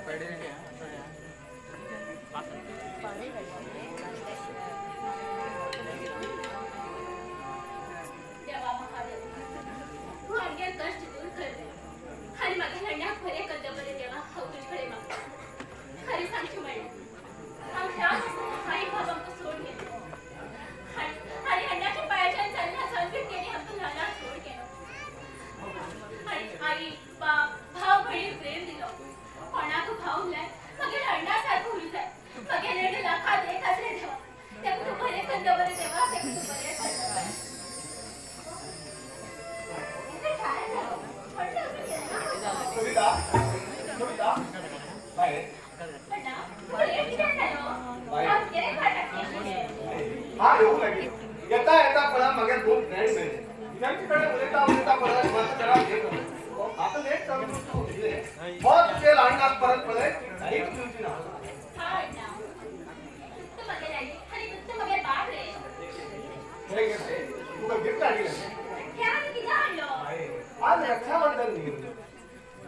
देवा महादेव, तूं आमगे कश्ट दूर कर रे आनी म्हागे अण्णाक बरें करता. बरें देवा, हांव तुजे कडेन मागता. खरें सांगचें म्हणल्यार हांव ल्हान आसतना आई बाब आमकां सोडून गेलो आनी अण्णाच्या पांयाच्यान चलना चलपी तेणी आमकां ल्हानाक सोड गेलो. आनी आई, बाप, भाव, भयणी प्रेम दिलो. कोणाक भाव म्हणल्यार म्हागे अण्णा सारको उरूं जाय. म्हागे अण्णा लाखात एक आसले देवा. तेका तूं बरें करता. बरें देवा, तेका तूं बरें करता. काय जालो? व्हडलें अजून येना कसो? कविता, कविता, बाय. अण्णा, तुका लेट कित्याक जालो? हांव तुगेलेच वाट आशिल्लें. हा, येऊ लागली. येता येता पळा मागे दोन फ्रेंड मेळ्ळे. त्यांचे कडे उलयता उलयता पळा म्हाका जरा लेट जालो. आता लेट जालो तूं उठले हो. तुजे अण्णाक परत पळय एक दिवची ना. हा अण्णा, नुसतं म्हागे लागीं आनी नुसतं म्हागे बाब रे. हे घे बाई, तुका गिफ्ट हाडिल्लें. हे आनी कितें हाडलो? आज रक्षाबंधन न्ही?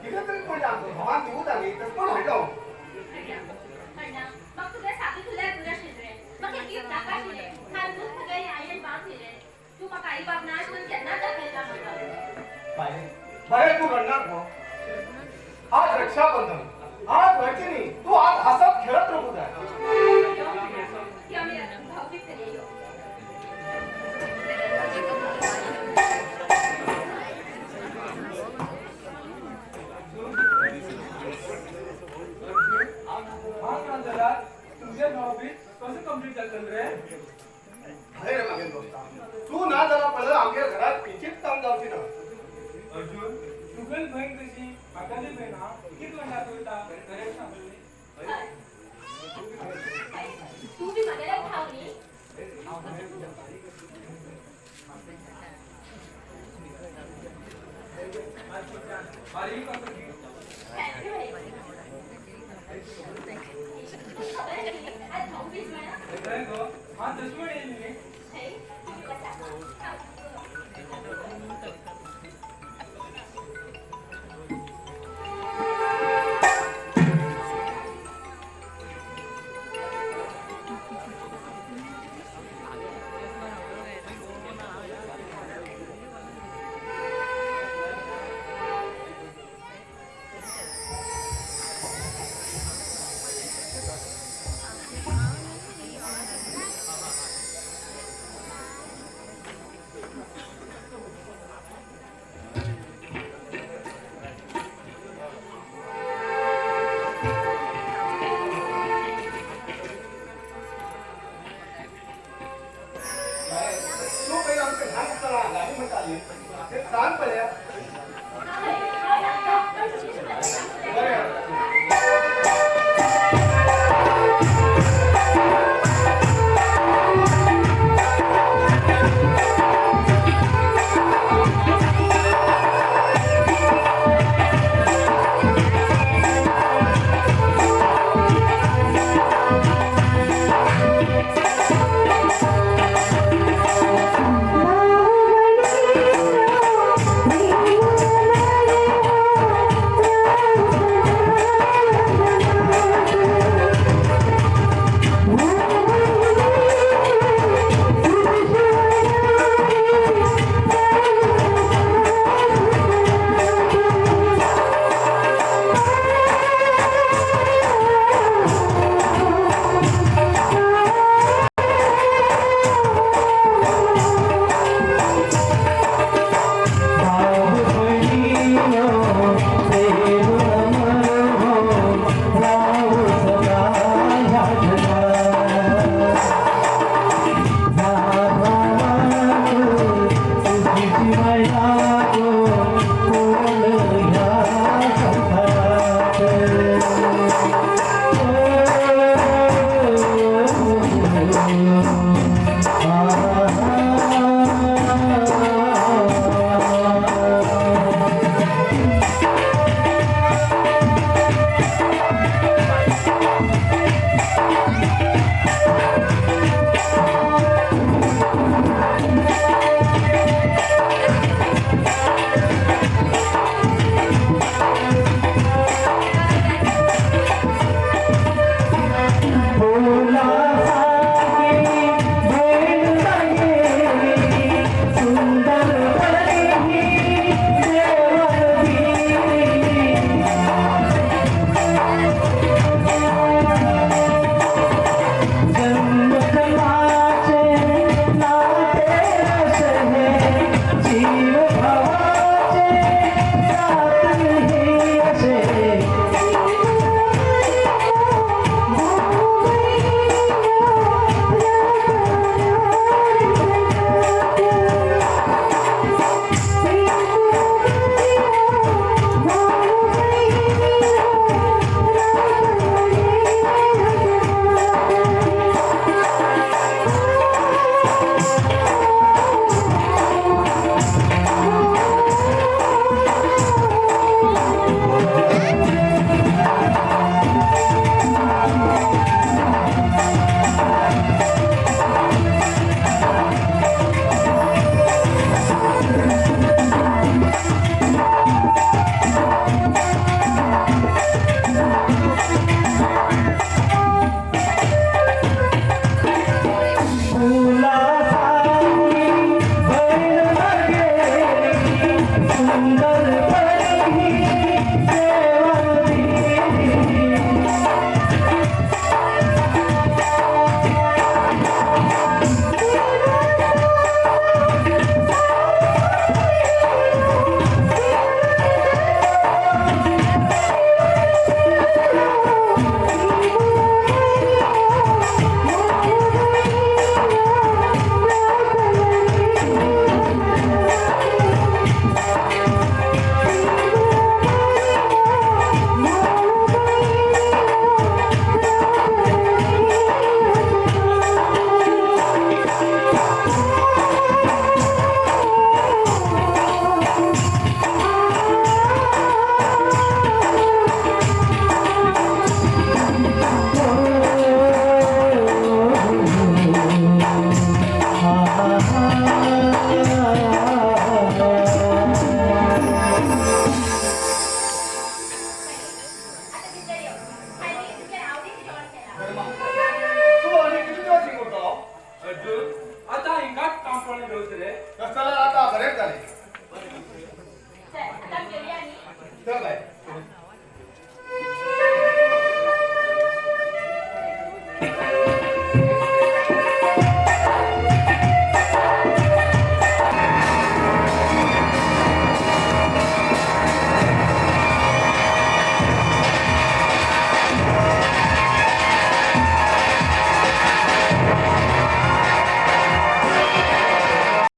कितें तरी पडलें, आमच्या भावान दिवूं जाली तर कोण हाडलो. अण्णा, अण्णा, म्हाका तुगे सादू तुल्यार पुरो आशिल्लें रे. म्हाका गिफ्ट नाका आशिल्लें. हांवें तूंच म्हागे आई आनी बाब दिले. तूं म्हाका आई बाब ना अशें म्हणून केन्नाच दाखयना म्हाका. बाय बाय, तू रडणार गो? आज रक्षाबंधन, आज व्हायचे न्ही. तू आज हसत खेळत राहू जाय. यो अण्णा, यो आमी भाऊबीज करूया, यो. हा प्रांजला, तुझे भाऊबीज कसं कंप्लीट जातलं रे? हय रे मागे दोस्ता, तू ना जाला पळय आमगे घरात किंचित काम जावची ना. अर्जुन, तुगेल बहीण कशी म्हाकाली बहीण हा. कित म्हणटा कविता, खरें सांग. हय. हय. तूं बी म्हागेल्या भाव न्ही? बारीक कसं गिफ्ट. Thank you भाई. तुका खबर आसा न्ही आज भाऊबीज म्हणा? खरें गो, हा दुश्मन येईल न्ही. हय, तुमी बसा. हांव तू पहिले आमच्या ल्हान आसतना लागीं म्हणटाली ते सांग पळया. हय, हांव सांगता, पण तुमी खरें सांगूं जाय. बरें. Thank आ.